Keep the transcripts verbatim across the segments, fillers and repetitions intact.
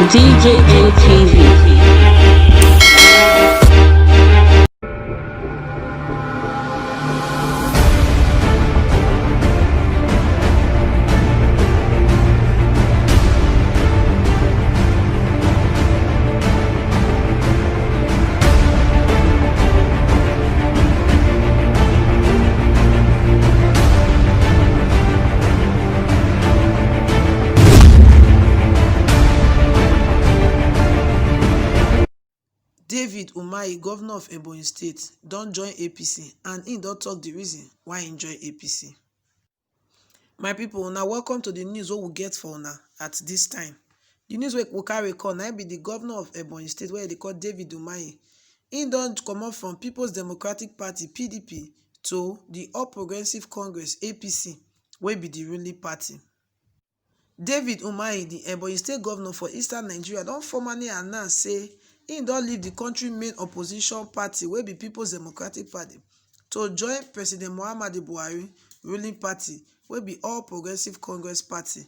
C J N T V. David Umahi, governor of Ebonyi State, don join A P C, and im don talk the reason why im join A P C. My people, una welcome to the news wey we get for una at this time. The news wey we carry come na im be the governor of Ebonyi State wey dey call David Umahi. Im don comot from People's Democratic Party, P D P, to the All Progressive Congress, A P C, wey be the ruling party. David Umahi, the Ebonyi State governor for Eastern Nigeria, don formally announce say im don leave the country main opposition party, wey be People's Democratic Party, to join President Muhammadu Buhari ruling party, wey be All Progressive Congress Party.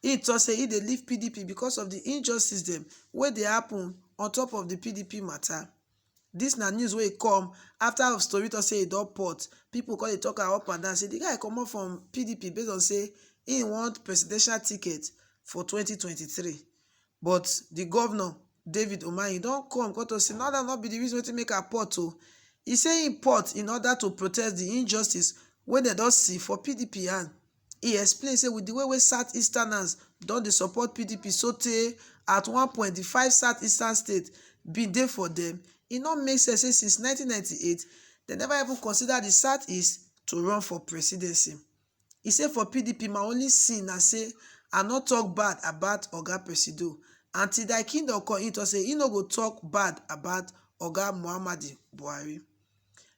Im talk say im dey leave P D P because of the injustice dem wey dey happen on top of the P D P matter. Dis na news wey come after of story talk say e don port. People come dey talk am up and down say the guy comot from P D P based on say he want presidential ticket for twenty twenty-three. But the governor, David Umahi, don come come to say, no, that no be the reason wetin make am port o. He say he port in order to protest the injustice wey dem don see for P D P hand. He explain say with the way wey Southeasterners don dey support P D P, sotey at one point the five Southeastern states bin dey for dem, e no make sense say since nineteen ninety-eight, dem never even consider the Southeast to run for presidency. He say for P D P, my only sin na say I no talk bad about Oga Presido. Until thy kingdom come, he talk say he no go talk bad about Oga Muhammadu Buhari.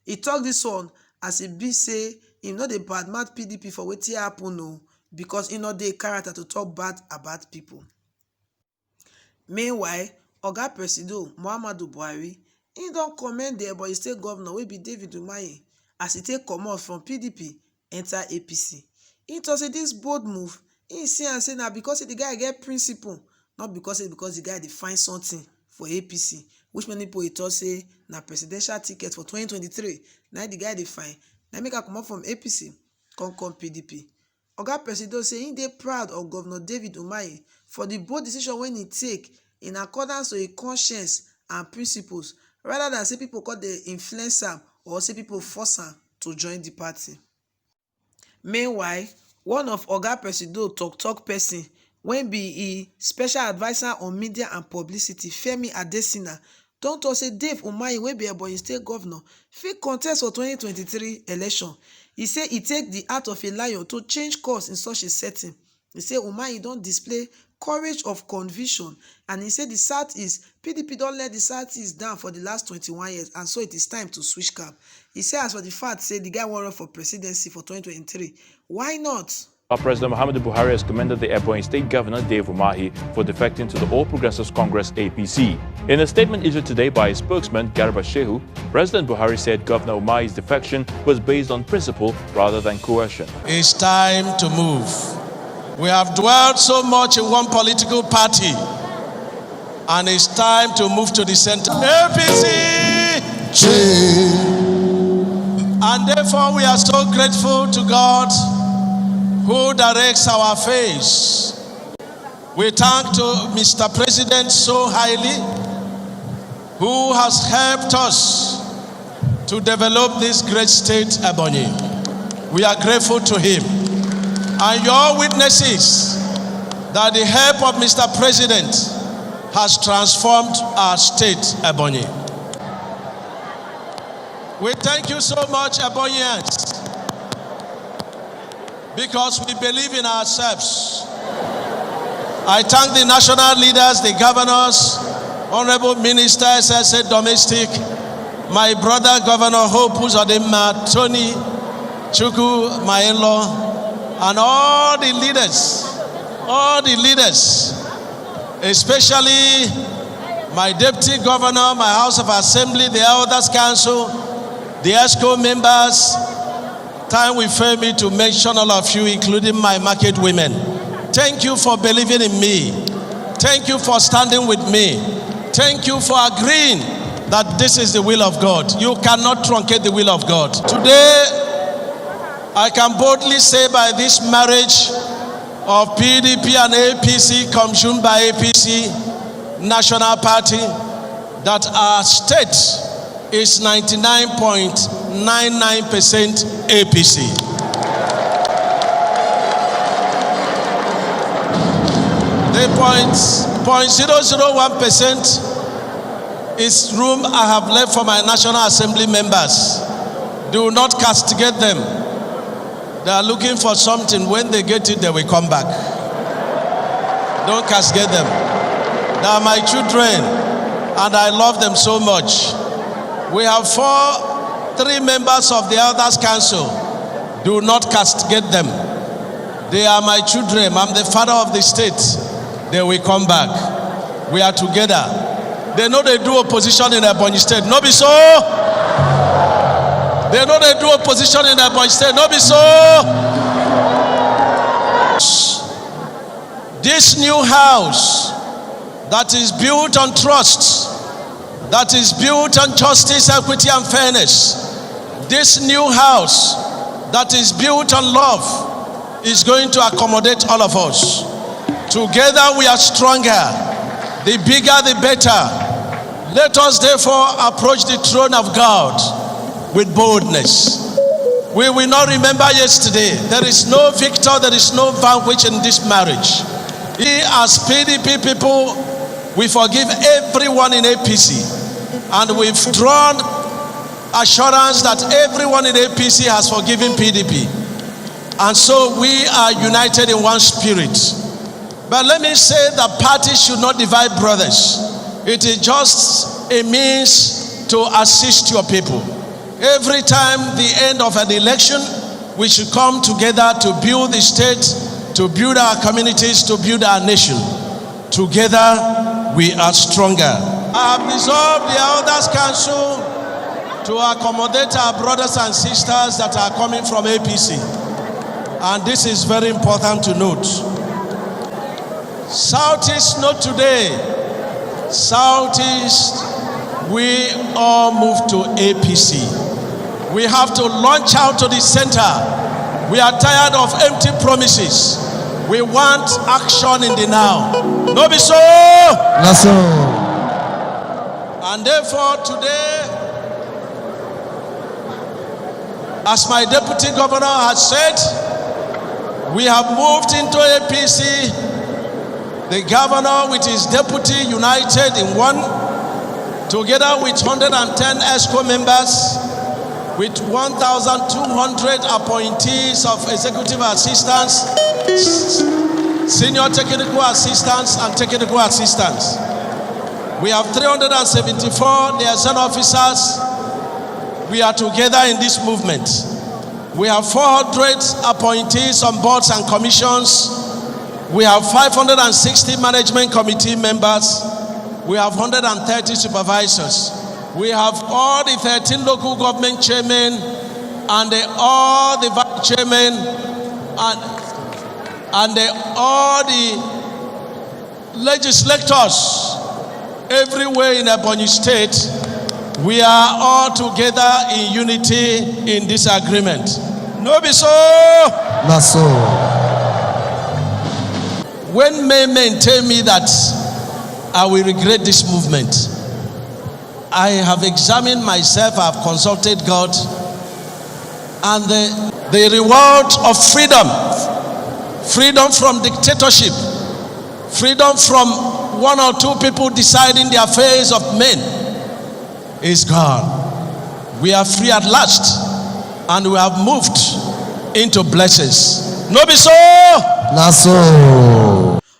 He talk this one as e be say him no dey badmouth P D P for wetin happen o, because he no dey character to talk bad about people. Meanwhile, Oga Presido Muhammadu Buhari, he don commend the Ebonyi State governor wey be David Umahi as he take comot from P D P enter A P C. He talk say this bold move, he see am say na because say the guy get principle, not because say because the guy dey find something for A P C, which many people dey talk say na presidential ticket for twenty twenty-three na the guy dey find, na make am comot from A P C come come P D P. Oga Presido say he dey proud of Governor David Umahi for the bold decision wey he take in accordance to him conscience and principles, rather than say people come dey influence am or say people force am to join the party. Meanwhile, one of Oga Presido talk talk person wey be e special adviser on media and publicity, Femi Adesina, don talk say Dave Umahi, wey be Ebonyi State governor, fit contest for twenty twenty-three election. He say he take the heart of a lion to change course in such a setting. He say Umahi don display courage of conviction, and he say the Southeast, P D P don let the Southeast down for the last twenty-one years, and so it is time to switch camp. He say as for the fact say the guy wan run for presidency for twenty twenty-three, why not? President Muhammadu Buhari has commended the Ebonyi State Governor Dave Umahi for defecting to the All Progressives Congress, A P C. In a statement issued today by his spokesman Garba Shehu, President Buhari said Governor Umahi's defection was based on principle rather than coercion. It's time to move. We have dwelled so much in one political party, and it's time to move to the center. A P C! And therefore, we are so grateful to God who directs our fates. We thank to Mister President so highly, who has helped us to develop this great state, Ebonyi. We are grateful to him. And you're all witnesses that the help of Mister President has transformed our state, Ebonyi. We thank you so much, Ebonyians, because we believe in ourselves. I thank the national leaders, the governors, Honorable Minister, S S A Domestic, my brother Governor Hope Uzodinma, Tony Chukwu, my in-law, and all the leaders, all the leaders, especially my deputy governor, my House of Assembly, the Elders Council, the EXCO members. Time will fail me to mention all of you, including my market women. Thank you for believing in me. Thank you for standing with me. Thank you for agreeing that this is the will of God. You cannot truncate the will of God. Today, I can boldly say, by this marriage of P D P and A P C, commissioned by A P C National Party, that our state is ninety-nine point nine nine percent A P C. The point, point zero zero one percent is room I have left for my National Assembly members. Do not castigate them. They are looking for something. When they get it, they will come back. Don't castigate them. They are my children, and I love them so much. We have four, three members of the Elders Council. Do not castigate them. They are my children. I'm the father of the state. They will come back. We are together. They know they do opposition in Ebonyi State. No be so. They know they do opposition in Ebonyi State. No be so. This new house that is built on trust, that is built on justice, equity, and fairness, this new house that is built on love is going to accommodate all of us. Together we are stronger. The bigger, the better. Let us therefore approach the throne of God with boldness. We will not remember yesterday. There is no victor, there is no vanquished in this marriage. We, as P D P people, we forgive everyone in A P C, and we've drawn assurance that everyone in A P C has forgiven P D P. And so we are united in one spirit. But let me say that parties should not divide brothers. It is just a means to assist your people. Every time the end of an election, we should come together to build the state, to build our communities, to build our nation. Together, we are stronger. I have dissolved the Elders' Council to accommodate our brothers and sisters that are coming from A P C. And this is very important to note. Southeast, not today. Southeast, we all move to A P C. We have to launch out to the center. We are tired of empty promises. We want action in the now. No be so. Na so. And therefore, today, as my deputy governor has said, we have moved into A P C. The governor with his deputy united in one, together with one hundred ten EXCO members, with one thousand two hundred appointees of executive assistants, senior technical assistants, and technical assistants. We have three hundred seventy-four liaison officers. We are together in this movement. We have four hundred appointees on boards and commissions. We have five hundred sixty management committee members. We have one hundred thirty supervisors. We have all the thirteen local government chairmen and the, all the vice chairmen and, and the, all the legislators everywhere in Ebonyi State. We are all together in unity in this agreement. No be so. Na so. When men, men tell me that I will regret this movement, I have examined myself, I have consulted God, and the, the reward of freedom, freedom from dictatorship, freedom from one or two people deciding the affairs of men is gone. We are free at last, and we have moved into blessings. No be so? Na so.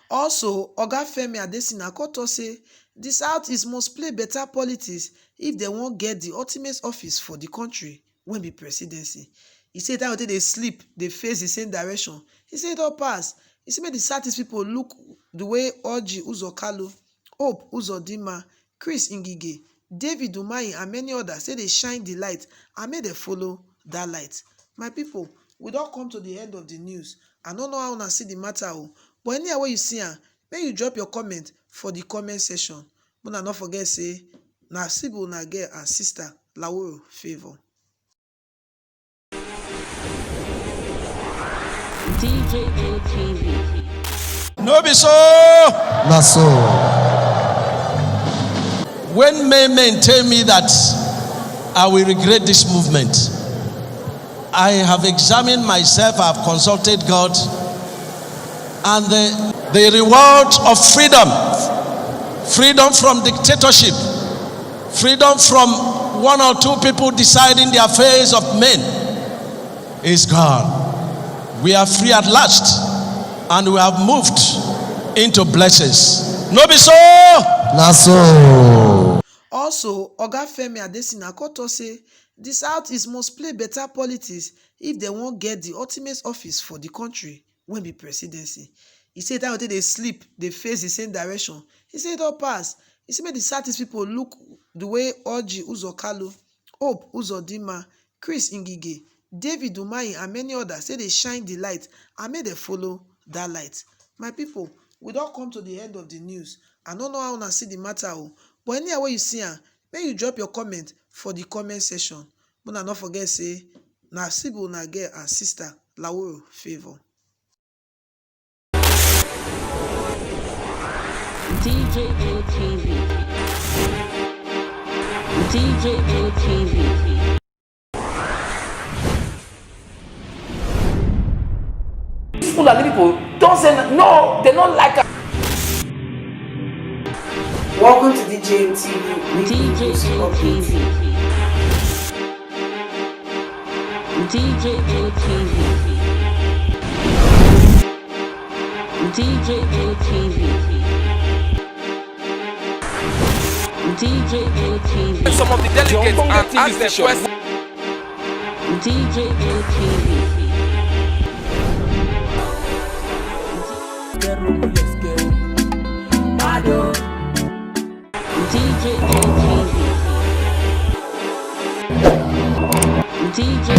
Also, Oga Femi Adesina come talk say the South is must play better politics if they wan get the ultimate office for the country wey be presidency. He say that wey dey sleep, dey face the same direction. He say it don pass. He say make the Southeast people look the way Orji Uzor Kalu, Hope Uzodinma, Chris Ngige, David Umahi and many others say dey shine the light and make dem follow that light. My people, we don come to the end of the news. I no know how una see the matter o, but anyhow wey you see am, Make you drop your comment for the comment section. Una no forget say na Sibu na girl and sister Laworo Favour. D J N T V. No be so. Na so. When men men tell me that I will regret this movement, I have examined myself, I have consulted God, and the, the reward of freedom, freedom from dictatorship, freedom from one or two people deciding the affairs of men is gone. We are free at last, and we have moved into blessings. No be so? Na so. Also, Oga Femi Adesina come talk say the South East must play better politics if dem wan get the ultimate office for the country wey be presidency. E say time wey take dey sleep dey face the same direction, e say e don pass. E say make the South East people look the way Orji Uzor Kalu, Hope Uzodinma, Chris Ngige, David Umahi and many others say dey shine the light and make dem follow that light. My people, we don come to the end of the news. I no know how una see the matter o, but anyhow wey you see am, make you drop your comment for the comment section. Una no forget say na Sibu na girl and sister Laworo Favour. D J N T V. D J N T V. These Fulani people don't say n- no, they don't like us. Welcome to D J N T V weekly D J N T V. news update. D J N T V. D J N T V. D J N T V. Some of the delegates and ask them questions. D J N T V. D J N T V. D J